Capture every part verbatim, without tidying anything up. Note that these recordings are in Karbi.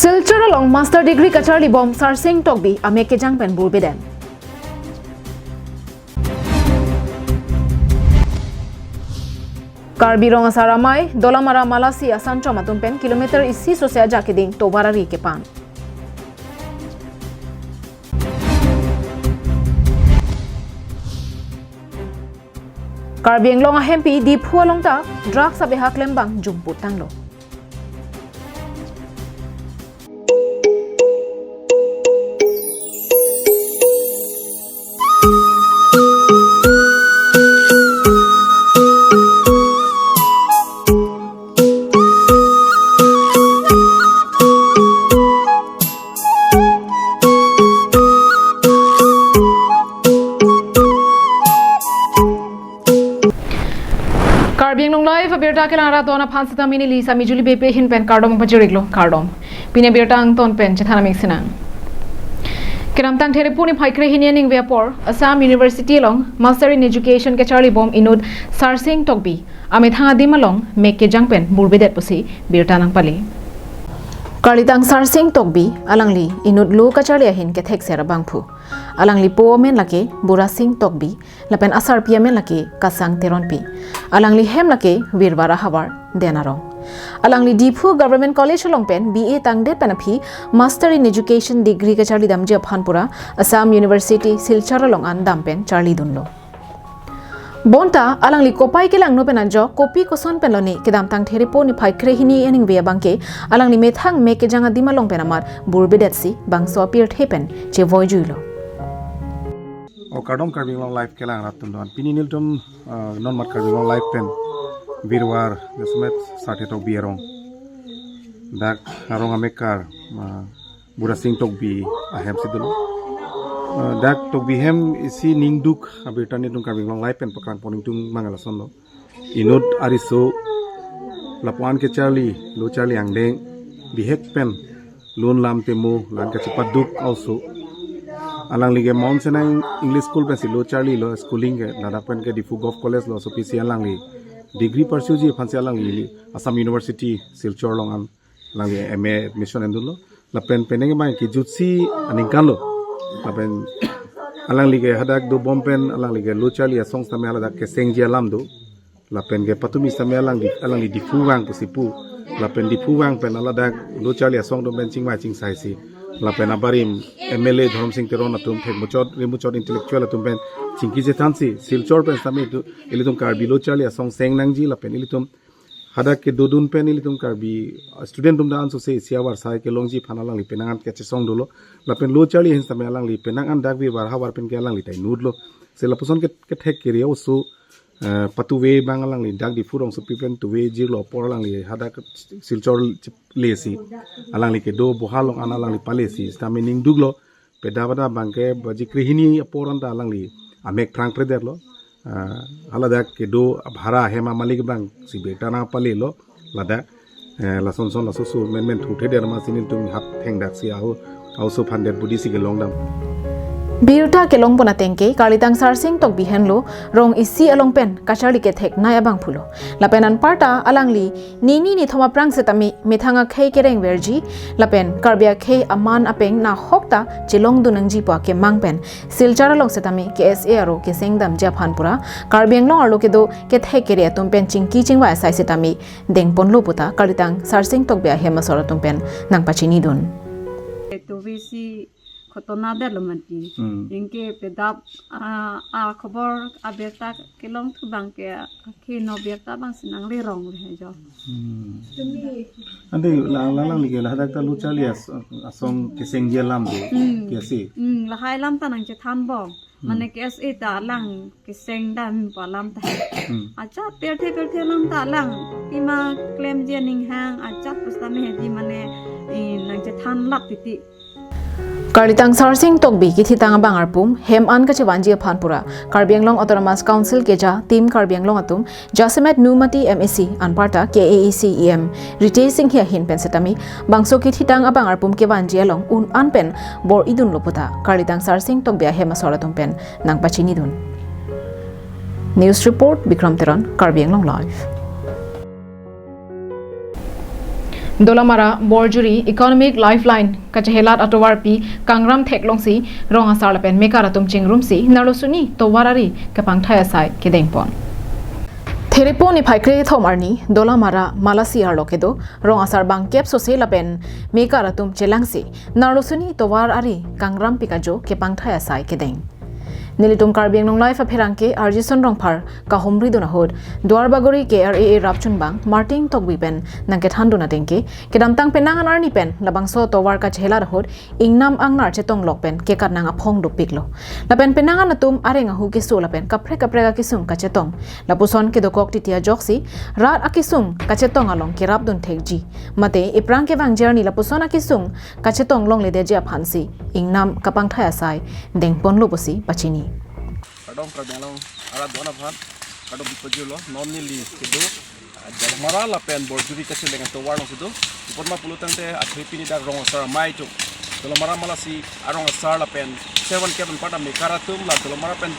Silchar along master degree kacharli bom Sarsing Tokbi amek kejang pen burbedet. Karbi Rong Asar Amei, Dolamara Malasi asanchom atum pen kilometer isi sose ajak keding tovar ari kepan. Karbi Anglong ahempi Diphu along ta drugs abeha klembang jumput tanglo. Karbi Anglong Live abirta kelang rat dona phan sita mini li sami Juli Bepe ahin pen kardom pajiriklo, kardom. Pini abirta angton pen chethan amik sinang. Kedamtang Therepo niphai kre hini aningve apor Assam University along Master in Education kacharli bom inut Sarsing Tokbi amethang adim along mek kejang pen burbedet pusi birta nangpale. Karlitang Sarsing Tokbi alangli inut lo kacharli ahin kethekser abangphu. Alangli po amen lake Burasing Tokbi, lapen asarpi amen lake Kasang Teronpi. Alangli hem lake Virvar ahavar, Den Arong. Alangli Diphu Government College along pen B A tangdet pen aphi Master in Education degree kacharli damji aphan pura Assam University Silchar along an dam pen charlidunlo. Bonta alangli kopai kelangno pen ajok kopi koson pen lone kedamtang Therepo niphai kre hini aningve abangke alangli methang mek kejang adim along pen amat burbedetsi bangso apirthe pen chevoijuilo. O kardom Karbi Anglong Live kelang rat atum don. Pini nelitum, ah, non mat Karbi Anglong Live pen Virvar jasemet Sarsing Tokbi arong, dak arong amekar, ah, Burasing Tokbi ahem si dolo. Ah, dak Tokbi hem isi ningduk abirta nelitum Karbi Anglong Live pen paklang pon ingtung mangal asonlo. Inut ariso lapu-an kacharli, lo charli angdeng, bihek pen lun lam temo, la-an kachepaduk also. Alangli ke Mount Sinai English School pensi lo charlilo, schooling ke, ladak pen ke Diphu Govt College lo, so pisi alangli degree pursue ji aphansi alangli Assam University Silchar along an alangli M A admission endunlo. Lapen penang abang kejutsi aningkanlo. Lapen alangli ke hadak dobom pen alangli ke lo charli asong sitame haladak kesengji alam do. Lapen ke patumi sitame alangli, alangli Diphu vang pusi pu. Lapen Diphu vang pen haladak lo charli asong dom pen chingvai chingsaisi. Lapen abarim M L A Dhorom Sing Teron atum thek muchot, rimuchot intellectual atum pen chingki chethansi Silchar pen sitame itum, ilitum Karbi lo charli asong seng nangji lapen ilitum hadak kedodun pen ilitum Karbi student atum da ansose isi avarsai kelongji aphan alangli penang an kachesong dolo. Lapen lo charli ahin sitame alangli penang an dak Virvar ahavar pen ke alangli ta inutlo. Se lapuson ke, kethek kere also, eh, patuve abang alangli dak Diphu rongsopi pen tuve jirlo apor alangli hadak Silchar lesi. Alangli kedo boha along an alangli palesi sitame ningduklo. Peda pada abangke baji kre hini apor anta alangli amek phrang predetlo. Ah, haladak kedo bhara hem amalik abangsi birta nangpalelo. Ladak, eh, lasonson lasoso menmen thuthedet amatsi nelitum hap thengdaksi aho, aoso phandet budi si kelongdam. Birta kelong pon ateng ke, karlitang Sarsing Tokbi henlo, rong isi along pen kacharli kethek nai abangphulo. Lapen anparta alangli nini nithom aphrang setame methang akhei kerengverji, lapen Karbi akhei aman apeng nahok ta chelongdun nangji pu akemang pen Silchar along setame K S A aro keseng damji aphan pura Karbi Anglong arlo kedo kethek kere atum pen chingki chingvai asai setame dengponlo puta karlitang Sarsing Tokbi ahem asor atum pen nangpachinidun. Tuvesi khotona detlo mati. Hmm. Anke peda, ah, ah, khobor abirta kelong thu abangke akhei no birta abangsi nanglerong le jo. Hmm. Ante la, la, alangli ke ladak ta lo charli as-, asong kesengji alam do. Hmm. Kesi. Hmm, lahai alam ta nangchethan bom. Hmm. Mane K S A ta alang keseng dam pu alam ta. Hmm. Ajat pirthe pirthe alam ta alang pima klemji aning hang ajat pusitame hedi mane, eh, nangchethan lap titi. Karlitang Sarsing Tokbi kithitang abang arpum hem an kachevanji aphan pura Karbi Anglong Autonomous Council keja Team Karbi Anglong atum jasemet Numati M A C anparta K A A C E M Ritesh Enghi ahin pen setame bangso kithitang abang arpum kevanji along un an pen bor-idunlo puta karlitang Sarsing Tokbi ahem asor atum pen nangpachinidun. News report, Bikram Teron, Karbi Anglong Live. Dolamara Borjuri Economic Lifeline kachehelat atovarpi kangram theklongsi rong asar lapen mekar atum chingrumsi Narlosuni tovar ari kapangthai asai kedengpon. Therepon niphai krethom arni Dolamara Malasi arlo kedo rong asar bangkep sose lapen mekar atum chelangsi Narlosuni tovar ari kangrampi kajo kepangthai asai kedeng. Nelitum Karbi Anglong Live apherangke Arjison Rongphar kahumridun ahut Duarbagori K R A A rapchunbang Martin Tokbi pen nangkethandun atengke, kedamtang penang an arni pen labangso tovar kachehelat ahut ingnam angnar chetonglok pen kekat nang aphong dopiklo. Lapen penang an atum areng ahu keso lapen kaprek kaprek akesung kachetong. Lapuson kedokok titi ajoksi rat akesung kachetong along kerapdun thekji. Mate ephrang kevangji arni lapuson akesung kachetong longledetji aphansi ingnam kapangthai asai dengponlo pusi pachini. Kardom Karbi Anglong arat do-an aphan kardom pajirlo. Non neli kedo, ah, Dolamara lapen Borjuri kacheleng atovar alongsi do. Komatma pulo tangte athe pini dak rong asar amei atum Dolamara Malasi arong asar lapen seven kevangpon mekar atum la Dolamara pen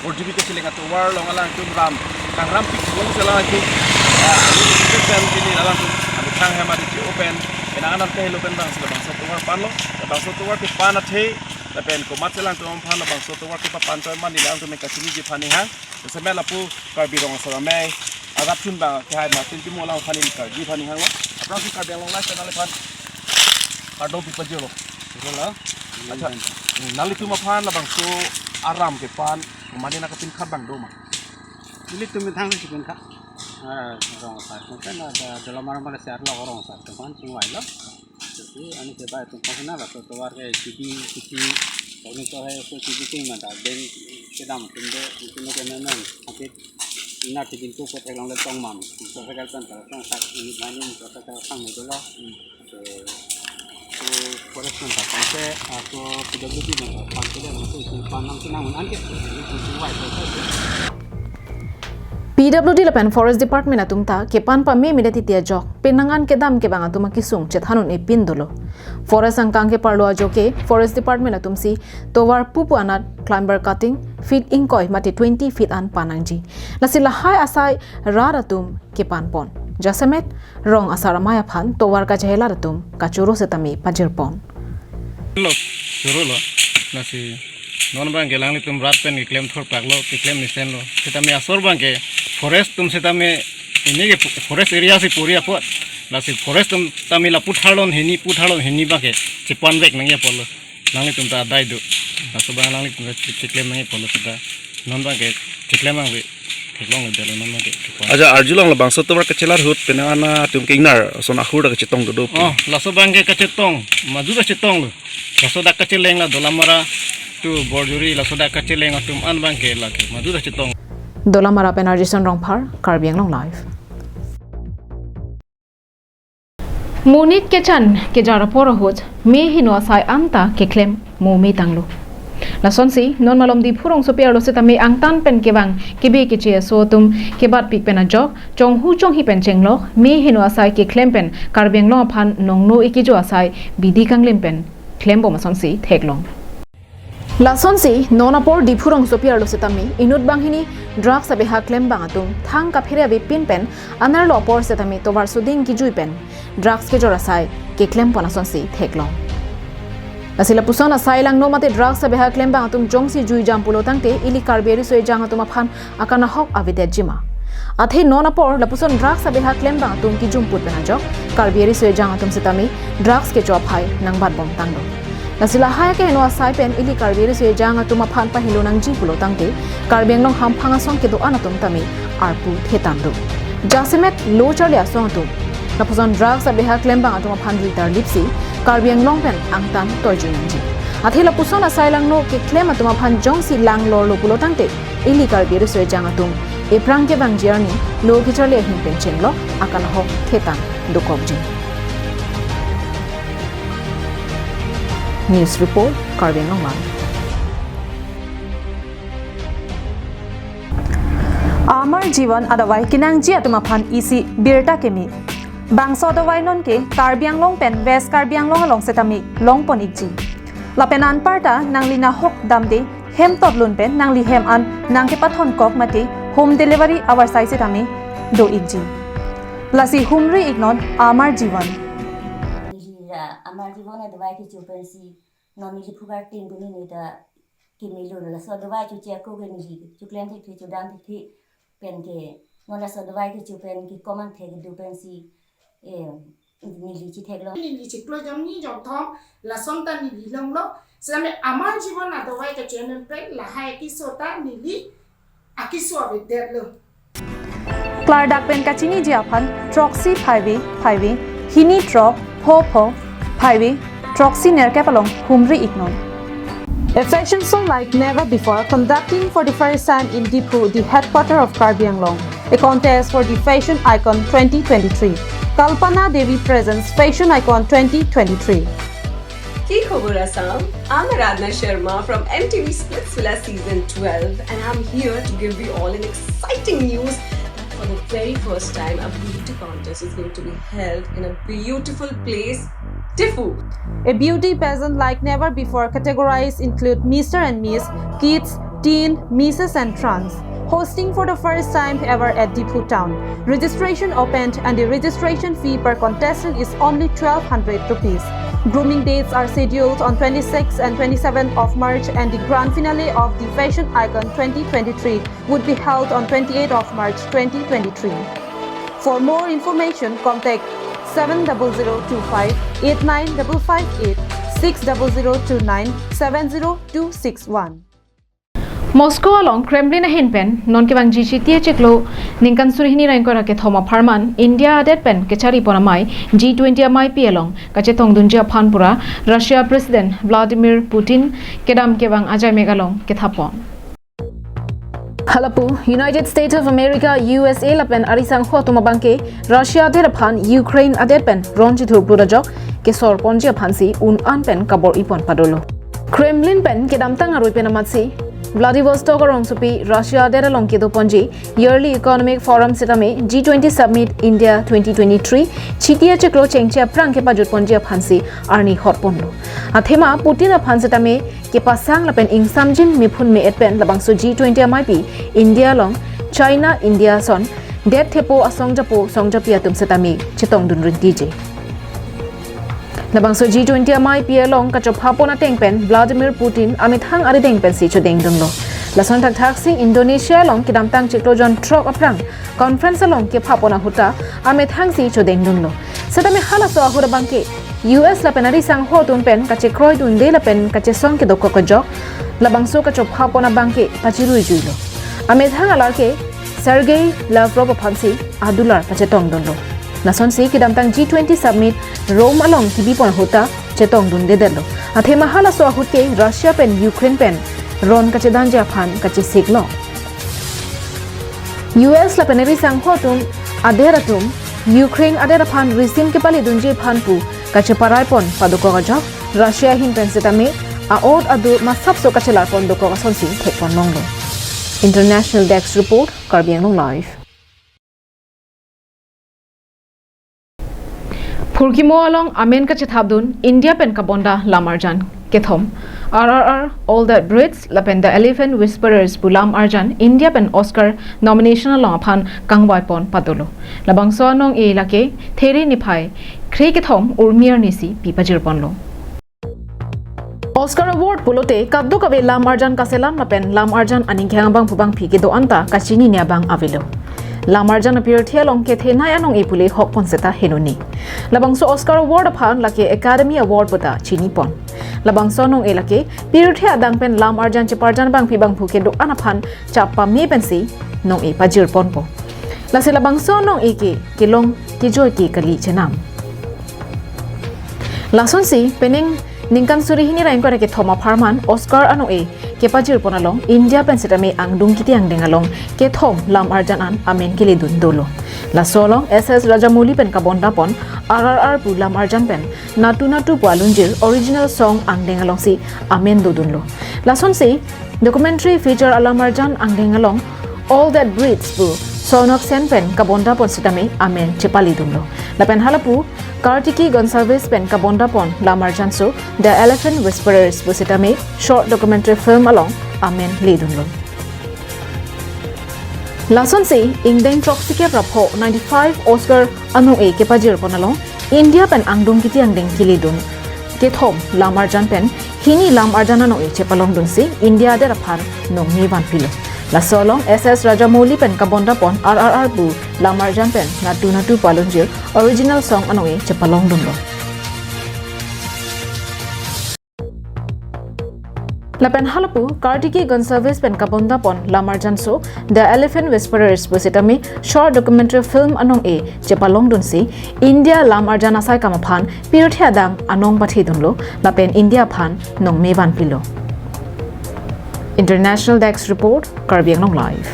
Borjuri kacheleng atovar along alangtum ram kangrampi longsi alangtum, ah, pen pini alangtum amethang hem adi open. Penang an an kahelo pen bangsi labangso tovar panlo, labangso tovar kepan athe lapen komatsi alangtum aphan labangso tovar kepapan choi ma neli alangtum kachiniji aphan ninghang. Seme lapu Karbi rong asar amei arapchunbang kehai Martin Timung along aphan neli karjuji aphan ninghang lo. Aphrangsi Karbi Anglong Live channel aphan kardom pipajirlo. Itulo. Accha. Hmm, nanglitum aphan labangso aram kepan mane nangkapinkhat abang do ma? Nelitum methang si pinkhat. Ah, rong asar atum kan ada Dolamara Malasi arlo rong asar atum aphan chingvailo. Jadi, ani ke bai atum aphan na laso tovar ke chidi, chidi, ini to hai so chidi ting mata, bank kedam atum do, atum ke memang habit ina chidi ko ko theklongle tong mam, so ke kan ta tong sak ini mani so ke sang ni dolo. So, so forest kan ta tong ke, ah, so P W D kan ta tong ke, so itum aphan nang senang mun an ke, ini so chingvai so ke. P W D lapen Forest Department atum ta kepan pamemedet titi ajok penang an kedam kevang atum akesung chethan un-e pin dolo. Forest angkang keparlo ajoke Forest Department atumsi tovar pupu anat climber cutting feet ingkoi mate twenty feet an pan nangji. Lasi lahai asai rat atum kepanpon. Jasemet rong asar amei aphan tovar kachehelat atum kachoro setame pajirpon. Lo, choro lo. Lasi non abangke alanglitum rat pen keklem thurpaklo, keklem mesenlo. Setame asor abangke forest atum setame ini ke forest area si puri apot. Lasi forest atum tame lapu tharlon hini, pu tharlon hini abangke chepanvek nangji apotlo. Nanglitum ta adai do. Laso abang nanglitum ta chek-, cheklem nangji apotlo seta. Non abangke cheklem nangve. Theklongledetlo non abangke. Accha, arjulong labangso tovar kachelar ahut penang an atum ke ingnar ason ahur ta kachetong dodo. Oh, laso abangke kachetong, madu ta chetonglo. Laso dak kacheleng la Dolamara to Borjuri, laso dak kacheleng atum an abangke lake madu ta chetong. Dolamara pen Arjison Rongphar, Karbi Anglong Live. Monit kechan kejar apor ahut me heno asai anta keklem mo metanglo. Lasonsi non malom Diphu rongsopi arlo setame angtan pen kevang kebe keche aso atum kebatpik pen ajok chonghu chonghi pen chenglok me heno asai keklem pen Karbi Anglong aphan nongno ekejo asai bidi kanglim pen klembom asonsi theklong. Lasonsi non apor Diphu rongsopi arlo setame inut banghini drugs abeha klembang atum thang kaphere avepin pen anerlo apor setame tovar soding kejui pen drugs kejor asai keklempon asonsi theklong. Lasi lapuson asai langno mate drugs abeha klembang atum jongsi juijam pulo tangte ili Karbi ariso ejang atum aphan akanahok avedetji ma? Athe non apor lapuson drugs abeha klembang atum kejumput pen ajok Karbi ariso ejang atum setame drugs kecho aphai nangbatbom tanglo. Lasi lahai akeheno asai pen ili Karbi ariso ejang atum aphan pahelo nangji pulo tangte Karbi Anglong hamphang asong kedo-an atum tame arpu thetan do. Jasemet lo charli asong atum lapuson drugs abeha klembang atum aphan rui tarlipsi Karbi Anglong pen angtan toijui nangji. Athe lapuson asai langno keklem atum aphan jongsi langlorlo pulo tangte ili Karbi ariso ejang atum ephrang kevangji arni lo kecharli ahin pen chenglok akanahok thetan dokokji. News report, Karbi Anglong Live. Amar Jivan adavai kenangji atum aphan isi birta keme. Bangso adavai nonke Karbi Anglong pen West Karbi Anglong along setame longpon ikji. Lapen anparta nangli nahok damde hem totlun pen nangli hem an nangkepathon kok mate home delivery avarsai setame do ikji. Lasi humri iknon Amar Jivan. Amar Jibon adavai kecho pensi non neli phukar tin puni neta kemelo, laso adavai choche ako ke neli choklem thekthe, chodam thekthe pen ke non laso adavai kecho pen ke komang thek do pensi, eh, neli chetheklong. Neli chiklo jongni jongthom lason ta neli longlo. Same Amar Jibon adavai kecho pen lahai keso ta neli akeso avedetlo. Klardak pen kachiniji aphan throksi phaive phaive, hini throk pho pho phaive, throksi nerkep along humri iknon. A fashion show like never before, conducting for the first time in Diphu, the headquarter of Karbi Anglong. A contest for the fashion icon twenty twenty-three. Kalpana Devi presents Fashion Icon twenty twenty-three. কি খবৰ Assam? I'm Aradhna Sharma from M T V Splitsvilla season twelve, and I'm here to give you all an exciting news that for the very first time, a beauty contest is going to be held in a beautiful place, Diphu. A beauty pageant like never before. Categories include Mister and Miss, Kids, Teen, Misses and Trans. Hosting for the first time ever at Diphu town. Registration opened and the registration fee per contestant is only twelve hundred rupees. Grooming dates are scheduled on twenty-sixth and twenty-seventh of March, and the grand finale of the Fashion Icon twenty twenty-three would be held on twenty-eighth of March twenty twenty-three. For more information, contact seven double zero two five eight nine double five eight, six double zero two nine seven zero two six one. Moscow along Kremlin ahin pen non kevangji Chiti achiklo ningkan suri hini ra ingkoi ra kethom apharman India adet pen kecharipon amei G twenty ameipi along kachetongdunji aphan pura Russia President Vladimir Putin kedam kevang ajaimek along kethapon. Halapu, United States of America, U S A lapen arisangho atum abangke Russia adet aphan Ukraine adet pen ron chithurplut ajok kesorponji aphansi un-an pen kabor-ipon padolo. Kremlin pen kedamtang arui pen amatsi Vladivostok arongsopi Russia adet along kedoponji Yearly Economic Forum setame G twenty Summit India twenty twenty-three Chiti achiklo chengche aphrang kepajutponji aphansi arni hotponlo. Athema Putin aphan setame kepasang lapen ingsamjin mephun me-et pen labangso G twenty ameipi India along China, India ason det thepo asong japo song japi atum setame chetongdun rintiji. Labangso G twenty ameipi along kachophapon ateng pen Vladimir Putin amethang arideng pensi chodengdunlo. Lason thakthak si Indonesia along kedamtang chiklo jon throk aphrang conference along kephapon ahut ta amethangsi chodengdunlo. Setame halaso ahut abangke U S lapen arisangho atum pen kachekroidunde lapen kachesong kedokok ajok labangso kachophapon abangke pachiruijuilo. Amethang alar ke Sergei Lavrov aphansi adular pachetongdunlo. Lasonsi kedamtang G twenty Summit Rome along kebipon ahut ta chetongdundedetlo. Athema halaso ahut ke Russia pen Ukraine pen ron kachedamji aphan kachesiklo. U S lapen arisangho atum adet atum Ukraine adet aphan risim kepaledunji aphan pu kacheparaipon padokok ajok, Russia ahin pen setame a-ot adur masapso kachelarpon dokok asonsi thekponlonglo. International Desk Report, Karbi Anglong Live. Phurkimo along amen kachethapdun India pen kabonda lam arjan kethom, R R R, All That Breathes lapen The Elephant Whisperers pu lam arjan India pen Oscar nomination along aphan kangvaipon padolo. Labangso anong-e lake There niphai kre kethom Urmi arnisi pi pajirponlo. Oscar Award pulote kadokave lam arjan kaselam lapen lam arjan aningkhang abang pu bangphi kedo-an ta kachinine abang avelo. Lam arjan apirthe along kethenei anong-e pule hokpon seta henone. Labangso Oscar Award aphan lake Academy Award puta chinipon. Labangso anong-e lake pirthe adang pen lam arjan cheparjan bangphi bangphu kedo-an aphan chap pame pensi nong-e pajirponpo. Lasi labangso anong-e ke kelong kejoi ke kali chenam. Lasonsi penang ningkan suri hini ra ingkoi ra kethom apharman Oscar anong-e kepajirpon along India pen setame angdeng kiti angdeng along kethom lam arjan an amen keledun dolo. Laso along S S Rajamouli pen kabondapon R R R pu lam arjan pen Natu Natu pu alunjir original song angdeng alongsi amen dodunlo. Lasonsi documentary feature alam arjan angdeng along All That Breathes pu Sonok Sen pen kabondapon setame amen chepaledunlo. Lapen halapu Kartiki Gonsalves pen kabondapon lam arjan so The Elephant Whisperers pu setame short documentary film along amen ledunlo. Lasonsi ingdeng throksikep ra pho ninety-five Oscar anong-e kepajirpon along India pen angdung kiti angdeng kiledun kethom lam arjan pen hini lam arjan anong-e chepalongdunsi India adet aphan nongme vanpilo. Laso along S S Rajamouli pen kabondapon R R R pu lam arjan pen Natu Natu pu alunjir original song anong-e chepalongdunlo. Lapen halapu Kartikeyan Gonsalves pen kabondapon lam arjanso The Elephant Whisperers pu sitame short documentary film anong-e chepalongdunsi India lam arjan asai kam aphan pirthe adang anong pathedunlo lapen India aphan nongme vanpilo. International Desk Report, Karbi Anglong Live.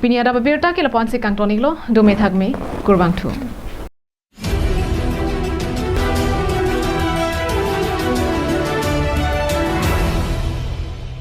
Pini adap abirta ke lapu-ansi kangton-iklo, dome thakme, kurvangthu.